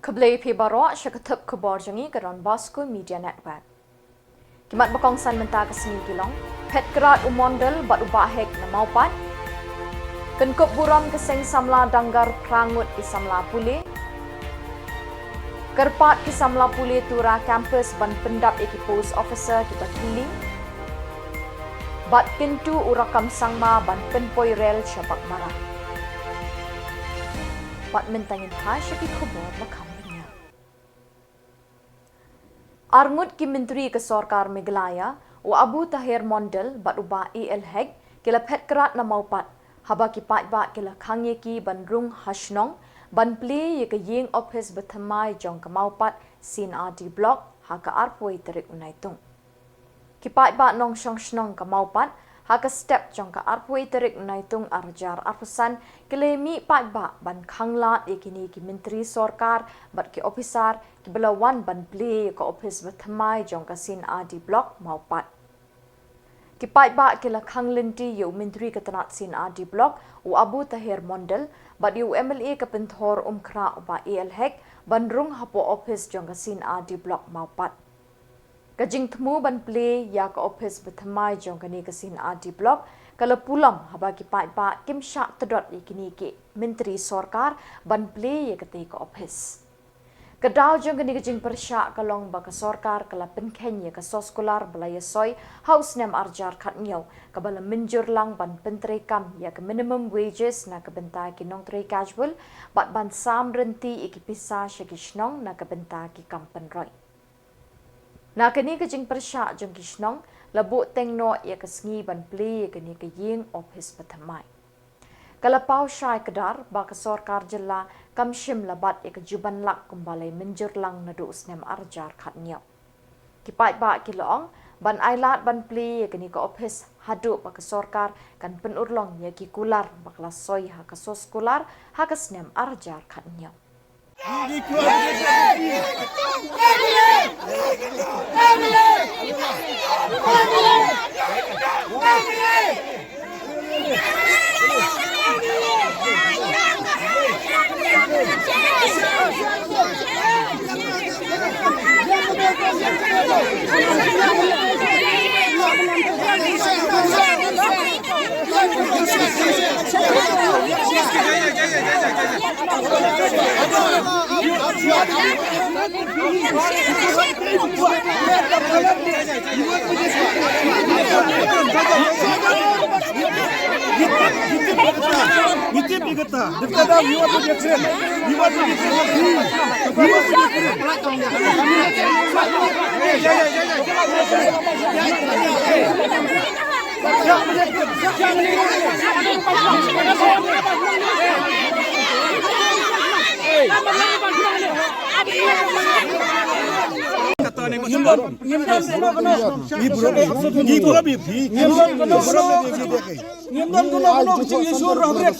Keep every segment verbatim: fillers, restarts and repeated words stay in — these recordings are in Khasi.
Khublei phi baroh, sha ka tip khubor jong ngi ka Don Bosco Media Network. Ki mat ba kongsan mynta ka sngi ki long: Phet krad u Mondal bad u Bah Hek na Mawpat. Pynkup burom ka seng samla Dangar phra ngut ki samla pule. Kyrpad ki samla pule Tura campus ban pyndap ïa ki post officer kiba thylli. Bad kyntu u Rakkam Sangma ban pynpoi rel sha Baghmara. Bad mynta ngin phai sha ki khubor ba kham bniah. Arngut ki myntri ka sorkar Meghalaya, u Abu Taher Mondal bad u Bah A L Hek, ki la phet krad na Mawpat haba ki paidbah ki la khang ïa ki ban rung ha shnong ban plie ïa ka ïing ophis ba thymmai jong ka Mawpat C and RD Block ha ka arphew tarik u Naitung. Ki paidbah nongshong shnong ka Mawpat, ha ka step jong ka arphew tarik Naitung arhajar arphew san, ki la mih paidbah ban khanglad ïa kine ki myntri sorkar bad ki ophisar kiba la wan ban plie ïa ka ophis ba thymmai jong ka C and RD Block Mawpat. Ki paidbah ki la khang lynti ïa u myntri ka tnat C and RD Block, u Abu Taher Mondal, bad ïa u M L A ka Pynthor Umkhrah, u Bah A L Hek, ban rung hapoh ophis jong ka C and RD Block Mawpat. Ka jingthmu ban plie ïa ka ophis ba thymmai jong kane ka C and RD Block ka la pulom haba ki paidbah kim shah tdot ïa kine ki myntri sorkar ban plie ïa katei ka ophis. Ka daw jong kane ka jingpyrshah ka long ba ka sorkar ka la pynkheiñ ïa ka soskular ba la ïasoi ha u snem arhajar khathynñiew, kaba la mynjur lang ban pyntreikam ïa ka minimum wages na ka bynta ki nongtrei casual, bad ban sam rynti ïa ki pisa sha ki shnong na ka bynta ki kam pynroi. Na kane ka jingpyrshah jong ki shnong, la buh teng noh ïa ka sngi ban plie ïa kane ka ïing ophis ba thymmai. Ka la paw shai kdar ba ka sorkar jylla kam shym la bat ïa ka juban lak kumba la mynjur lang naduh u snem arhajar khathynñiew. Ki paidbah ki la ong ban ailad ban plie ïa kane ka ophis haduh ba ka sorkar kan pynurlong ïa ki kular ba ka la soi ha ka soskular ha ka snem arhajar khathynñiew. Ngim don kano kano ka jingïasyllok ruh hynrei. Ngim don kano kano ka jingïasyllok ruh hynrei.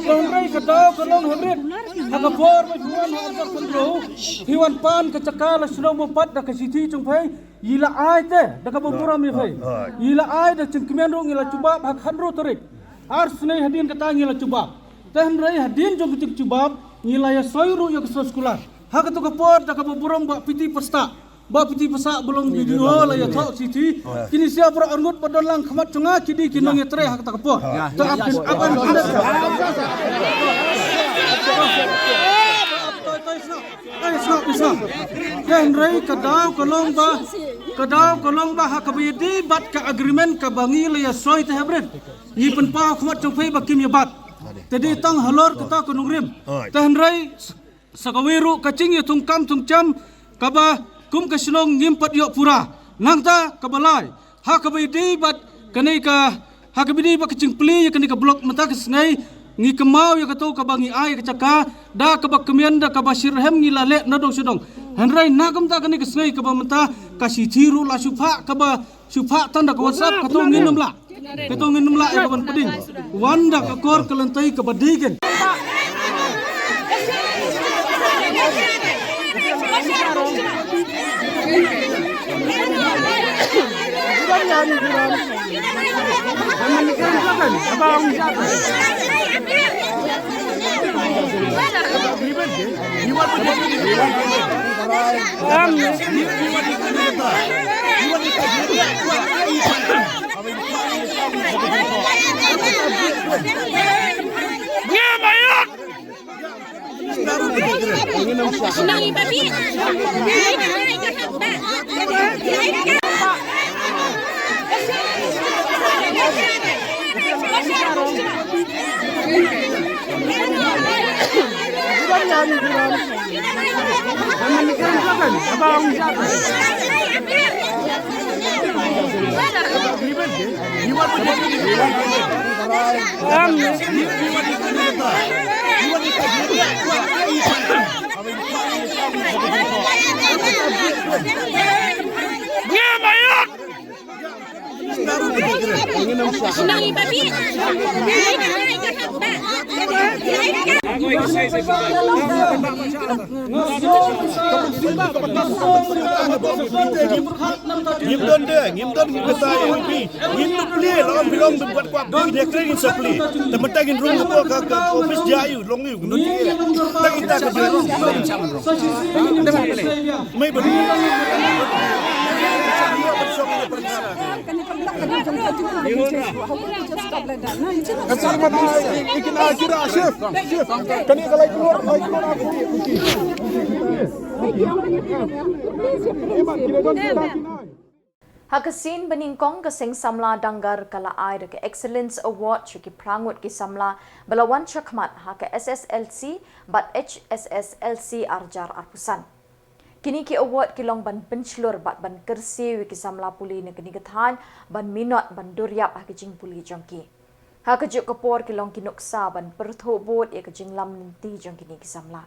Hynrei ka daw ka long hynrei ha ka por ba phi wan ha Arthur Khandro, phi wan pan ka jaka la shnong Mawpat da ka shithi jong phi. Ngi la ai te da kaba burom ïa phi. Ngi la ai da jingkmen ruh ngi la jubab ha ka khathynriew tarik. Ar sngi hadien kata ngi la jubab. Te hynrei hadien jong ka jingjubab ngi la ïasoi ruh ïa ka soskular. Ha kato ka por da kaba burom Bah P T Pyrshah. Bah P T Pyrshah ba long B D O la ïathoh shithi. Kine sia baroh arngut ba don lang khmat jong nga ki dei ki nongïatrei ha kata ka por. Te aban aban. Ai, sngap, sngap. Te hynrei ka daw ka long ba, ka daw ka long ba ha kaba ïadei bad ka agreement kaba ngi la ïasoi te hapdeng. Ngi pynpaw khmat jong phi ba kim ïa bat. Te dei tang halor kata ka nongrim. Te hynrei sa kawei ruh ka jingïathung kam thung jam kaba kum ka shnong ngim pat ïoh pura. Nangta kaba lai ha kaba ïadei bad kane ka, ha kaba ïadei bad ka jingplie ïa kane ka block mynta ka sngi, ngi kynmaw ïa kato kaba ngi ai ka jaka da kaba kmen da kaba shitrhem ngi la leh na dong sha dong. Hynrei na ka mynta kane ka sngi kaba mynta ka shithi ruh la shu phah, kaba shu phah tang da ka WhatsApp, kato ngin ym lah. Kato ngin ym lah ïa ka ban pdiang. Wan da ka kor ka lynti kaba dei kein. Ngim don de, ngim don, ngim kata ïa U P. Ngin plie, la ong bilong bym kwah kwah plie, ne kren ngin sa plie. Te mynta ngin rung hapoh ka, ka office jia ïa u, long ïa u, ngin don jia. Ta kita ka jia. Mei ban. Ka sar man ai, i kina kira, chef, chef. Kane ka lai klur, lai klur aku. Iman, kina don kita kina. Ha ka sien banyngkong, ka Seng Samla Dangar ka la ai da ka Excellence Award sha ki phra ngut ki samla ba la wan shakhmat ha ka S S L C bad H S S L C ar hajar arphew san. Kine ki award ki long ban pynshlur bad ban kyrsiew ïa ki samla pule na kane ka thaiñ ban minot ban dur ïap ha ka jingpule jong ki. Ha kajuh ka por ki long ki nuksa ban pyrthuh bud ïa ka jinglam lynti jong kine ki samla.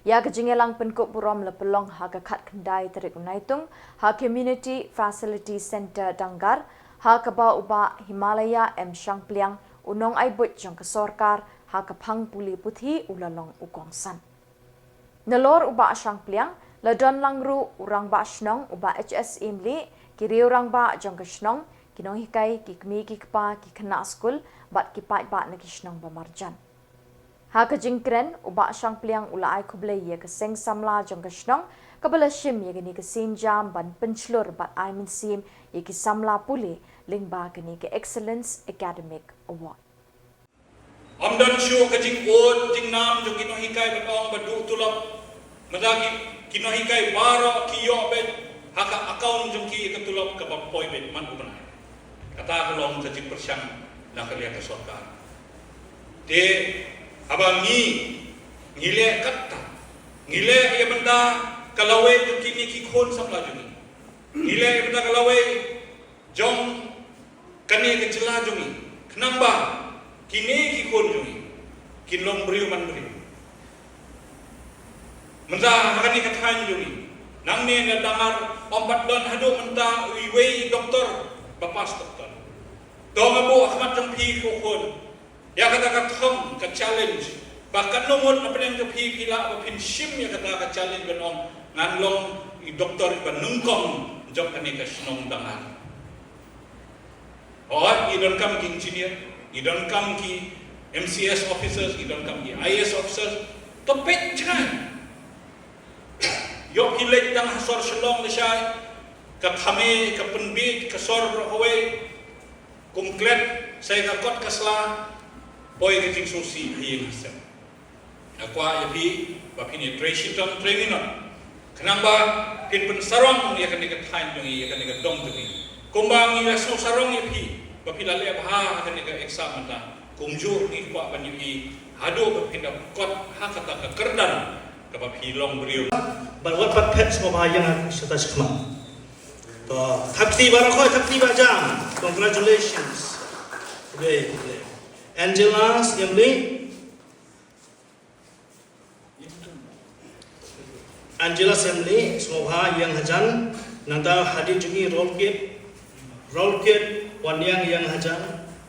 Ïa ka jingïalang pynkup burom la pynlong ha ka khatkhyndai tarik u Naitung ha Community Facility Centre Dangar, ha kaba u Bah Himalaya M Shangpliang, u nongai buit jong ka sorkar ha ka phang pule puthi, u la long u kongsan. Nalor u Bah Shangpliang, la don lang ruh u Rangbah Shnong u Bah H S Imli, ki riew rangbah jong ka shnong, ki nonghikai, ki kmie ki kpa, ki khynnah skul bad ki paidbah na ki shnong ba marjan. Ha ka jingkren, u Bah Shangpliang u la ai khublei ïa ka Seng Samla jong ka shnong kaba la shim ïa kane ka sienjam ban pynshlur bad ai mynsiem ïa ki samla pule lyngba kane ka Excellence Academic Award. Ym don shuh ka jingud jingnam jong ki nonghikai ban ong ba duh tulop. Mynta ki, ki nonghikai baroh ki ïoh beit ha ka account jong ki ka tulop kaba poi beit man u bnai. Kata ka long ka jingpyrshang na ka liang ka sorkar. Te haba ngi, ngi leh kata, ngi leh ïa bynta ka lawei jong kine ki khun samla jong ngi. Ngi leh ïa bynta ka lawei jong kane ka jylla jong ngi, khnang ba kine ki khun jong ngi kin long briew man briew. Mynta ha kane ka thaiñ jong ngi, nangne na Dangar, ym pat don haduh mynta uwei doktor ba pass doktor. To nga buh ha khmat jong phi ko khun, ïa kata ka thong, ka challenge, ba katno ngut na pdeng jong phi phi lah ba phin shim ïa kata ka challenge ban ong ngan long i doktor iba nyngkong jong kane ka shnong Dangar. Hooid, ngi donkam ki engineer, ngi donkam ki M C S officers, ngi donkam ki I A S officers. To peit jngai. Ïoh ki leit tang ha sor Shillong lashai, ka Thame, ka Pynbiej, ka sor kawei, kum klet, sa ïa ka kot ka sla, poi ka jingsngewsih ha ïing ha sem. Nga kwah ïa phi ba phin ïa trei shitom trei minot, khnang ba phin pynsarong ïa kane ka thaiñ jong ngi, ïa kane ka dong jong ngi. Kumba ngi la sngewsarong ïa phi ba phi la leh bha ha kane ka exam mynta, kumjuh ngi kwah ban ïohi haduh ba phin da kot ha kata ka kyrdan kaba phi long briew. Bad wat pat phet sngewbha ïa nga sha ta sha khmat. To, thap kti baroh khoi, thap kti ba jam. Congratulations. Great, great. Angela Siamli. Angela Siamli, sngewbha ïeng hajan, nangta hadien jong ngi Rolkit, Rolkit Wanniang ïeng hajan.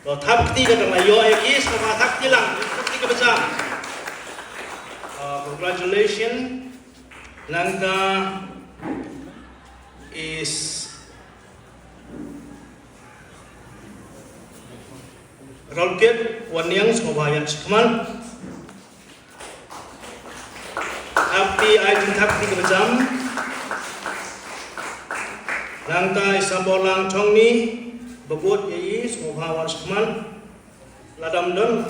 Lo thap kti ka dang la ïoh ïa ki, sngewbha thap kti lang, thap kti ka bajam. Uh, congratulations. Nangta is Rolkit, wan niang sngewbha ïaid shakhmat. Thapti ai jingthapti kaba jam. Nangta i Sambolang Chongni, ba bud ïa i sngewbha wan shakhmat. Lada ym don.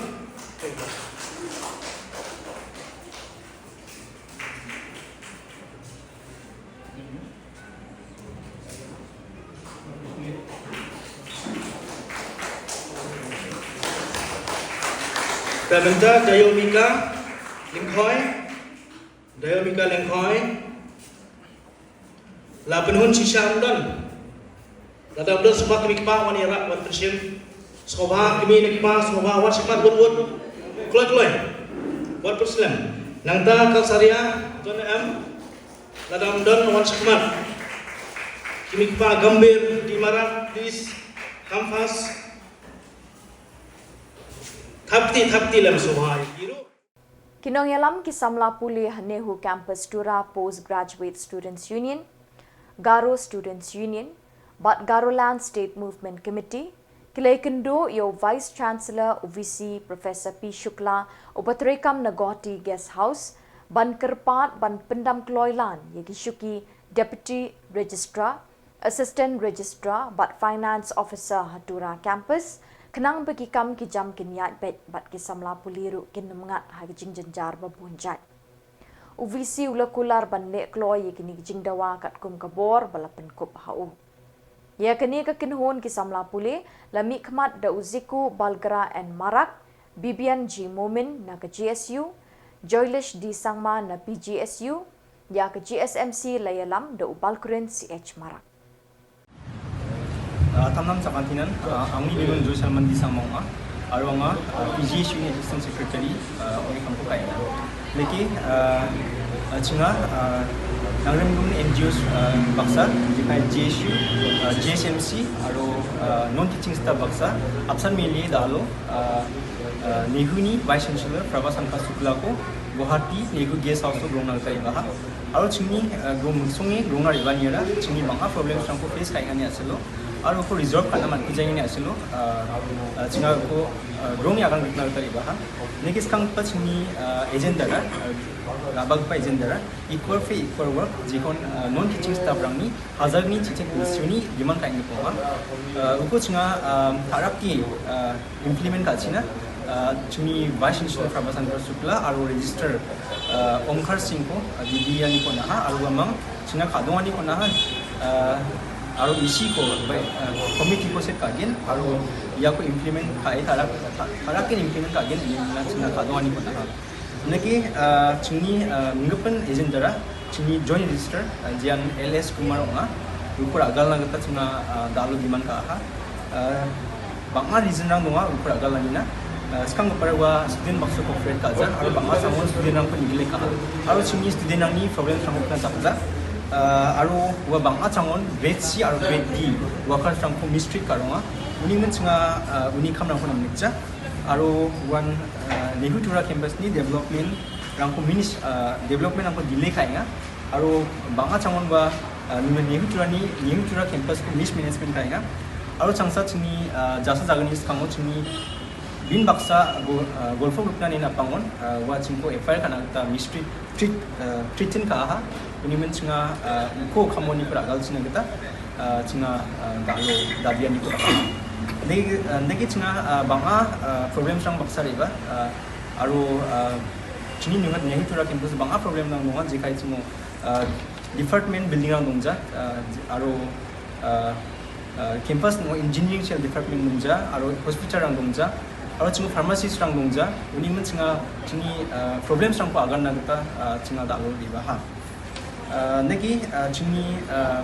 Te mynta Dayomika Lyngkhoi. Dayomika Lyngkhoi. La pynhun shisha ym don. Lada ym don sngewbha kmie kpa wan ïarap wan pynshim. Sngewbha kmie ne kpa sngewbha wan shakhmat wut wut. Kloi kloi. Wan pynslem. Nangta Kalsaria, don em. Lada ym don wan shakhmat. Kmie kpa Gambhir, Dimarak, please. Come fast. Thapti, thapti lem sngewbha. Iru. Ki nongïalam ki samla pule ha NEHU Campus Tura Postgraduate Students Union, Garo Students Union, bad Garoland State Movement Committee, ki la ïakynduh ïa u Vice Chancellor u VC Professor P Shukla uba treikam na Guwahati Guest House, ban kyrpad ban pyndam kloi lan ïa ki shuki Deputy Registrar, Assistant Registrar bad Finance Officer ha Tura Campus, khnang ba ki kam ki jam kin ïaid beit bad ki samla pule ruh kin ym ngat ha ki jingjynjar ba bun jait. U VC u la kular ban leh kloi ïa kine ki jingdawa katkum ka bor ba la pynkup ha u. Ïa kane ka kynhun ki samla pule la mihkhmat da u Ziku Balgra N Marak, Bibian G Momin na ka GSU, Joylish D Sangma na PGSU, ïa ka GSMC la ïalam da u Balkrin C H Marak. Ah, tam nam sakan tinan, ah, angni bibun Joyce Almandi Sangma ong, ah, arwanga, ah, PGSU ni Assistant Secretary, ah, ong i kham ko kai na. Leki, ah, ah, chinga, ah, nang rem gun NGOs, ah, baksa, jikai GSU, ah, GSMC, aro, ah, non teaching staff baksa, apsan mili da alo, ah, ah, NEHU ni Vice Chancellor, Prabha Shankar Shukla ko, Guwahati, NEHU Guest House ko, grong nang kai baha. Aro chingni, ah, grong sung i, grong nang iban yara, chingni bang a problem sang ko face kai ngani asilo. Aro ko resolve kana man ki jang ngani asilo, ah, ah, chinga ko, ah, grong ya kan nang kai baha. Nekis kang pa chingni, ah, agenda ra, ah, rabag pa agenda ra, equal pay, equal work, jikon, ah, non teaching staff rang ni, hazar ni chichek ni siuni demand ka ini ko ha. Ah, uko chinga, ah, harap ki, ah, implement ka china, ah, chini Vice Chancellor Prabha Shankar Shukla, aro Registrar, ah, Omkar Singh ko, ah, D D yani ko naha, aro amang, china kadong ani ko naha, ah, aro isi ko, bai, ah, committee ko set kagin, aro ya ko implement ka, eh, harap, harap ki implement kagin, ini na china kadong ani ko naha. Naki, ah, chini, ah, ngepin agenda ra, chini Joint Register, ah, jian L S Kumar onga, ukur agal na gata china, ah, dalu diman ka aha. Ah, bang a reason rang donga, ukur agal na nina. Ah, skang kepara wa student baksa corporate ka jan, aro bang a sangon student rang pun igile ka. Aro chini student rang ni problem rang pun tak ja. Ah, aro wa bang a sangon grade C aro grade D, wa ka rang pun mistreat ka ronga. Uni men china, ah, uni kam rang pun amnik ja. Aro wan, ah, NEHU Tura campus ni development rang ko minis, ah, development rang ko delay kai nga. Aro bang a changon ba, ah, ni NEHU Tura ni, NEHU Tura campus ko mismanagement kai nga. Aro changsa chini, ah, jasa jaga ni skang o chini bin baksa go, ah, golfo group na ni na pangon, ah, wa chingko F I R kana ta mistreat treat, ah, treatin ka aha, uni men china, ah, ko khamoni kura gal china kita, ah, china, ah, dalo dabian ni kura. Negi, ah, negi china, ah, bang a, ah, problem sang baksa riba, ah, aro, ah, chini nungat negi tura campus bang a problem nang nungat jikai chimo, ah, department building rang dongja, ah, aro, ah, ah, campus no engineering shell department dongja, aro hospital rang dongja, aro chimo pharmacist rang dongja, uni men china chini, ah, problems rang ko agan na kita, ah, china dalo riba ha. Ah, nagi, ah, chini, ah,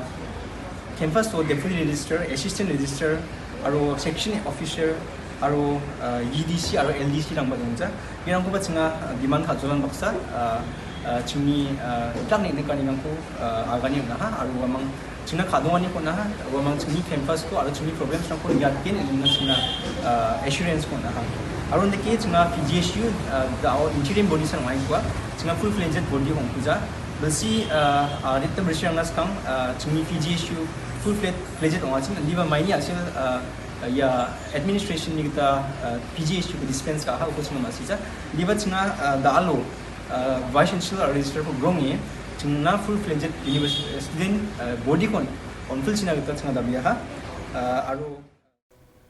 campus to deputy register, assistant register, aro section officer, aro, ah, E D C, aro L D C rang ba dongja. Ngi rang ko ba china, ah, demand ka jolan baksa, ah, ah, chini, ah, tang ni ni kani rang ko, ah, agani na ha, aro amang china kadong ani ko na ha, aro amang chini campus ko, aro chini problems rang ko ngi atkin, ini china, ah, assurance ko na ha. Aro nagi china P G S U, ah, da o interim body sang mai ko, china full fledged body hong kuja. Belsi, ah, ah, ritam risi rang na skang, ah, chini P G S U full fledged, fledged ong achin, liba maini achin, ah, Ïa administration ni kita, uh, P G H U ka dispense ka ha u ko sngewma sisa. Libat snga, uh, da alo, uh, Vice Chancellor Registrar ko grong e, chingna full-fledged university student, uh, body kon, on fil sina kita snga da biya ha, uh, aro.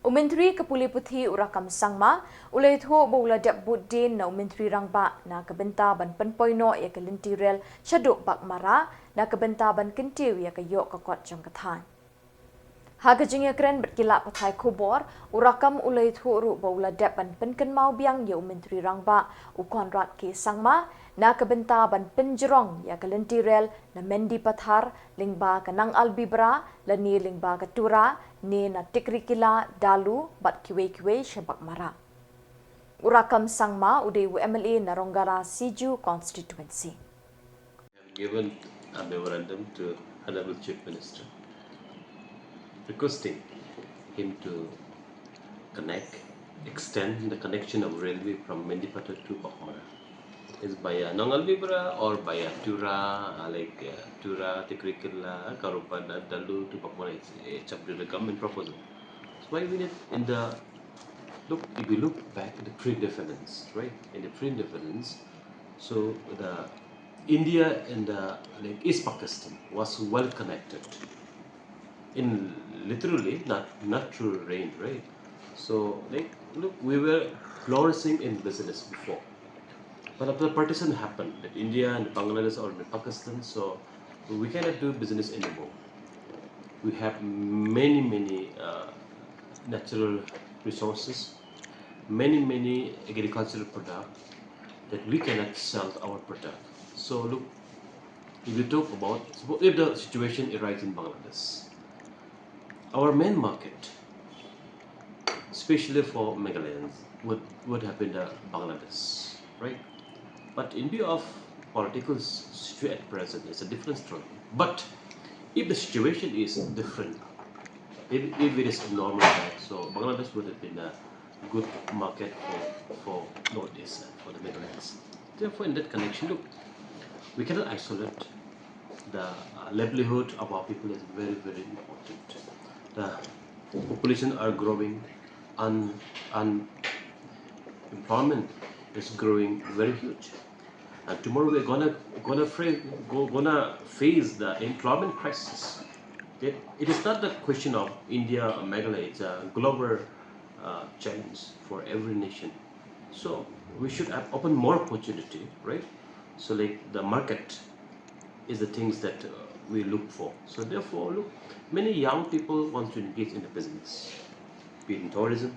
U Myntri ka pule puthi u Rakkam Sangma, u la ïathuh ba u la dep bud dien na u Myntri Rangbah, na ka bynta ban pynpoi noh ïa ka lynti rel, shaduh Baghmara, na ka bynta ban kyntiew ïa ka ïoh ka kot jong ka thaiñ. Ha ka jingïakren bad ki lad pathai khubor, u Rakkam u la ïathuh ruh ba u la dep ban pynkynmaw biang ïa u Myntri Rangbah, u Conrad K Sangma, na ka bynta ban pynjrong ïa ka lynti rel na Mendipathar, lyngba ka Nangalbibra, lane lyngba ka Tura, ne na Tikkrikilla, Dalu, bad kiwei kiwei sha Baghmara. U Rakkam Sangma u dei u M L A na Rongara Siju constituency. Have given a memorandum to Honorable Chief Minister requesting him to connect, extend the connection of railway from Mendipathar to Baghmara. Is via Nangalbibra or via Tura, uh, like, uh, Tura, Tikkrikilla, Karupa, Da-, Dalu to Baghmara. It's, it's up to the government proposal. So why we need in the, look, if you look back in the pre-independence, right? In the pre-independence, so the India and the, like, East Pakistan was well connected in literally, not, not through rain, right? So, like, look, we were flourishing in business before. But after the partition happened, that India and Bangladesh are in Pakistan, so we cannot do business anymore. We have many, many, uh, natural resources, many, many agricultural products that we cannot sell our product. So look, if you talk about, suppose if the situation arises in Bangladesh, our main market, especially for Meghalayans, would, would have been the Bangladesh, right? But in view of political s-, situation at present, it's a different story. But if the situation is different, if, if it is a normal time, so Bangladesh would have been a good market for, for Northeast and for the Meghalayans. Therefore, in that connection, look, we cannot isolate the, uh, livelihood of our people is very, very important. The population are growing, and, and employment is growing very huge. And tomorrow we're gonna, gonna, fra- go, gonna face the employment crisis. It, it is not the question of India or Meghalaya, it's a global, uh, challenge for every nation. So we should have open more opportunity, right? So, like, the market is the things that, uh, we look for. So therefore, look, many young people want to engage in the business, be it in tourism,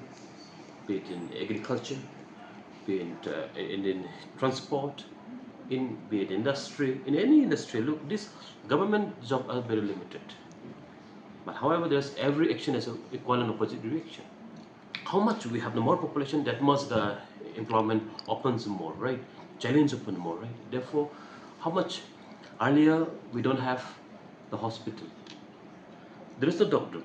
be it in agriculture, be it, uh, in, in transport, in, be it industry, in any industry. Look, this government job are very limited. But however, there's every action has an equal and opposite reaction. How much we have, the more population, that much the employment opens more, right? Challenge open more, right? Therefore, how much earlier we don't have the hospital. There is no doctor.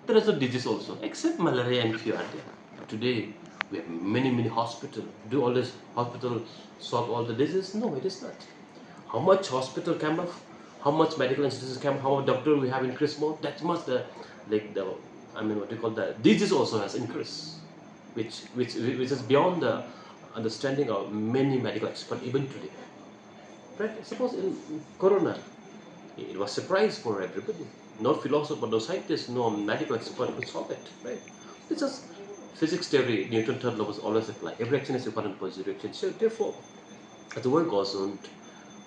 There is no disease also, except malaria and few are there. Today, we have many, many hospital. Do all this hospital solve all the diseases? No, it is not. How much hospital came up? How much medical institutions came up? How much doctor we have increased more? That much the, like, the, I mean, what do you call that? Disease also has increased, which, which, which is beyond the understanding of many medical experts even today. Right? Suppose in corona, it was surprise for everybody. No philosopher, no scientist, no medical expert could solve it, right? It's just physics theory, Newton third law was always apply. Every action is equal and opposite reaction. So therefore, as the world goes on,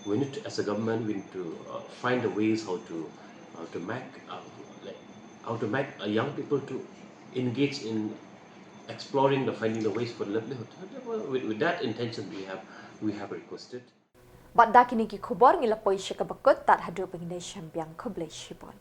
we need to, as a government, we need to, uh, find the ways how to, uh, to make, uh, like, how to make, uh, young people to engage in exploring the, finding the ways for livelihood. Therefore, with, with that intention, we have, we have requested. Bad da kine ki khubor ngi la poi sha kaba kut, tad haduh ba ngin ïashem biang, khublei shibun.